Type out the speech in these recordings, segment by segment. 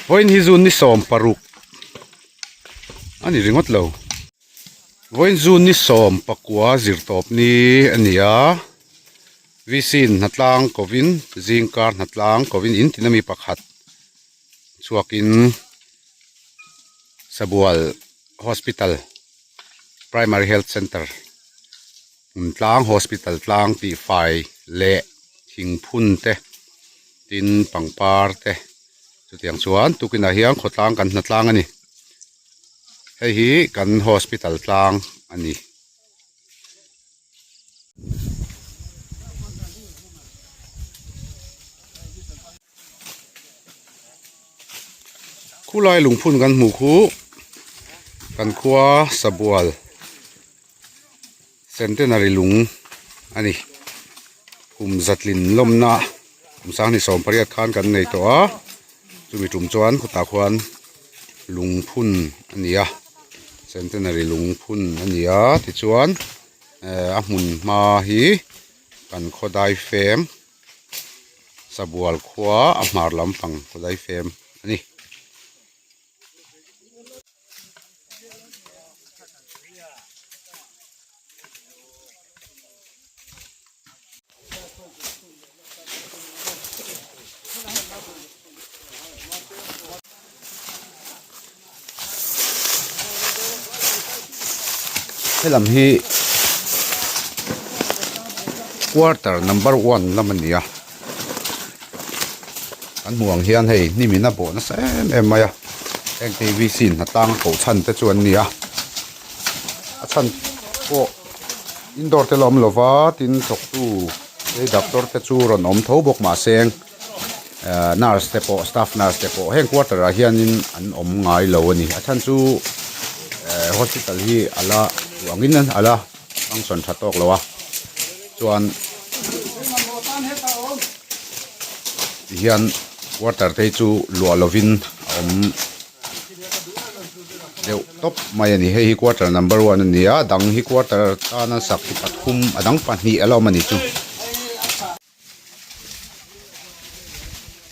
Vawiin hi zun ni 16 a ni ringawt lo. Vawiin zun ni 19 zirtawp ni a ni a, VC in hnatlang kovin zingkar hnatlang kovin in tina mi pakhat chhuakin Sabual Hospital Primary Health Centre hmun tlang hospital tlang tih fai leh thingphun te tin pangpar te chutiang chuan tukinah hian khawtlang kan hna tlang a ni hei hi kan hospital tlang a ni. Khulai lungphun kan hmuh khu kan khua Sabual Centenary lung a ni. Kum zatlin lawmna kum sanghnih 18 khan kan nei tawh a, chumi tum chuan khawtah khuan lungphun a ni a, Centenary lungphun a ni a tichuan eh a hmun hma hi kan khaw daifem. Sabual khua a hmar lampang khawlai fem a ni. Helam hi quarter number one lam a ni a kan hmuh ang hian hei hnim in a bawh nasa em em mai a heng te hi V C in hnatlang a koh chhan te chu an ni a a chhan pawh indoor te la awm lo va tin thawktu hei doctor te chu rawn awm tho bawk mahse nurse te pawh staff nurse te pawh heng quarter ah hianin an awm ngai lo a ni a chhan chu hospital hi a la duh angin a la function tha tawk lo a chuan tihian quarter te hi chu luah lovin a awm deuh tawp mai a ni hei hi quarter number one a ni a dang hi quarter tana sak hi pathum a dang pahnih a la awm a ni chu.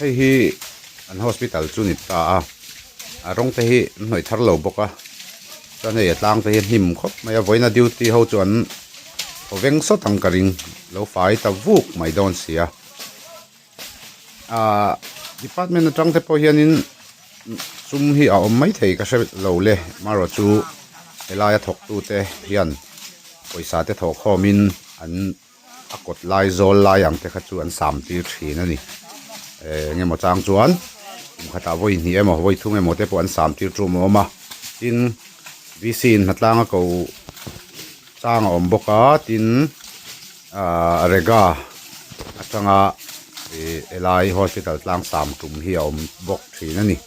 Hei hi an hospital chu ni ta a a rawng te hi an hnawih thar lo bawk a chuan hei a tlang te hi a hnim khawp mai a vawiina duty ho chu an thaw veng sawt ang ka ring lo fai ta vuk mai dawn si a ahh department atang te pawh hianin sum hi a awm maithei ka hre lo le marawh chu helaia thawktu te hian pawisa te thawh khawmin an. a kawt lai zawl lai ang te kha chu an sam tir thin a ni eh eng emaw chang chuan kum khatah vawi hnih emaw vawi thum emaw te pawh an sam tir tum a awm a tin V C in hnatlang a ko chang a awm bawk a tin ah rega atanga ih helai hospital tlang sam tum hi a awm bawk thin a ni.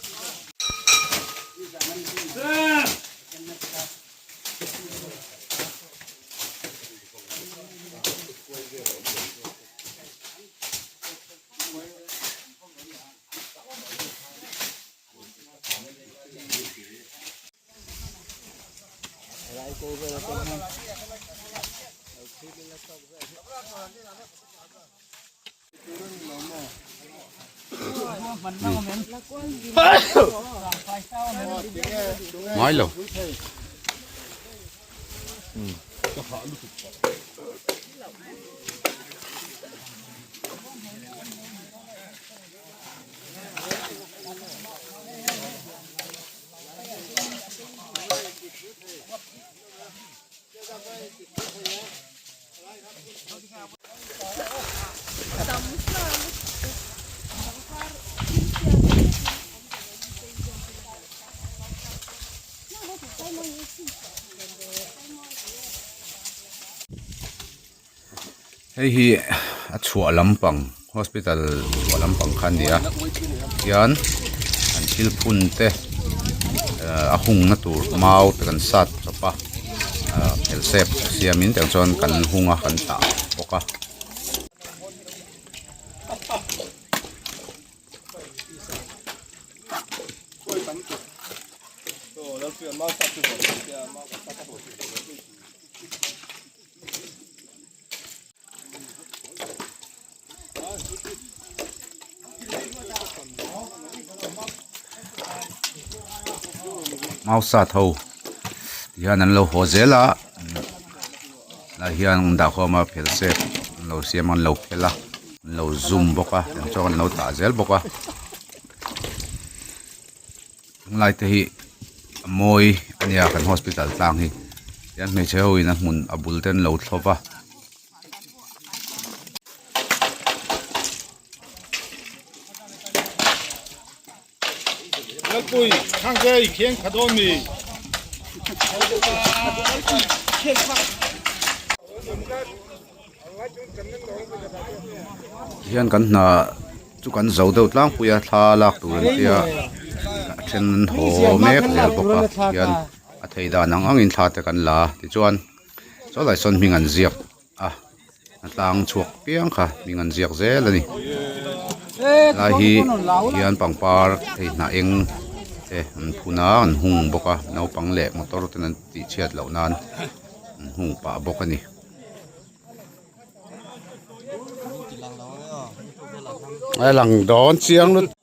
Ngai lo. Hei hi a chhuah lampang hospital chhuah lampang kha a ni a tihian an thil phun te a hungna tur mau te kan sat chawp a phelsep siamin tiang chuan kan hung a kan tah bawk a. Mausat ho ti hian an lo haw zel a lai hian an dah khawm a phel sep an lo siam a an lo phel a an lo zum bawk a tiang chuan an lo tah zel bawk a tunlai te hi a mawi a nia kan hospital tlang hi tian hmeichhe ho in a hmun a bul te an lo thlawp a. Hian kan hna chu kan zo deuh tlangpui a thla lak tur an tia a then an haw mek zel bawk a tihian a thei dan ang angin thla te kan la a tichuan saw lai sawn hming an ziak. a a tlang chhuak piang kha hming an ziak zel a ni helai hi hian pangpar hei hnah eng te an phun a an hung bawk a naupang leh motor ten an tih chhiat loh nan an hung pah bawk a ni. A lang dawn chiang lutuk.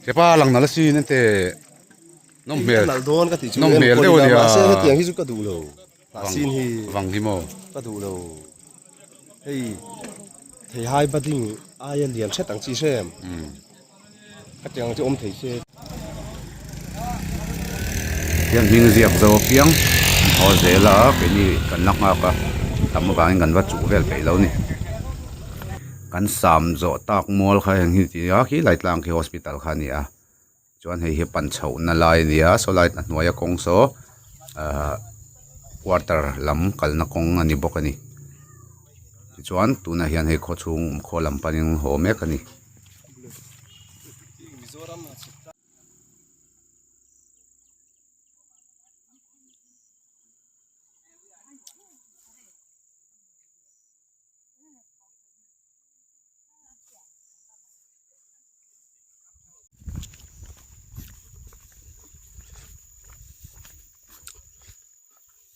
Hepa lang nala sin ente nawm hmel nawm hmel deuh ania mahse hetiang hi chu ka duh lo sin hi vang hi maw ka duh lo hei theihai budding aia lian hret ang chi hrem Hetiang chu awm thei se. Hian hming ziak zo apiang an haw zel a keini kan la nghak a tam avangin kan va chuh vel peih lo a ni. Kan sam zawh tak mual kha heng hi ti a khi lai tlang khi hospital kha a ni a chuan hei hi pan chhohna lai a ni a saw lai a hnuaia kawng saw ahh quarter lam kalna kawng a ni bawk a ni tichuan tunah hian hei khawchhung khaw lam panin haw mek a ni.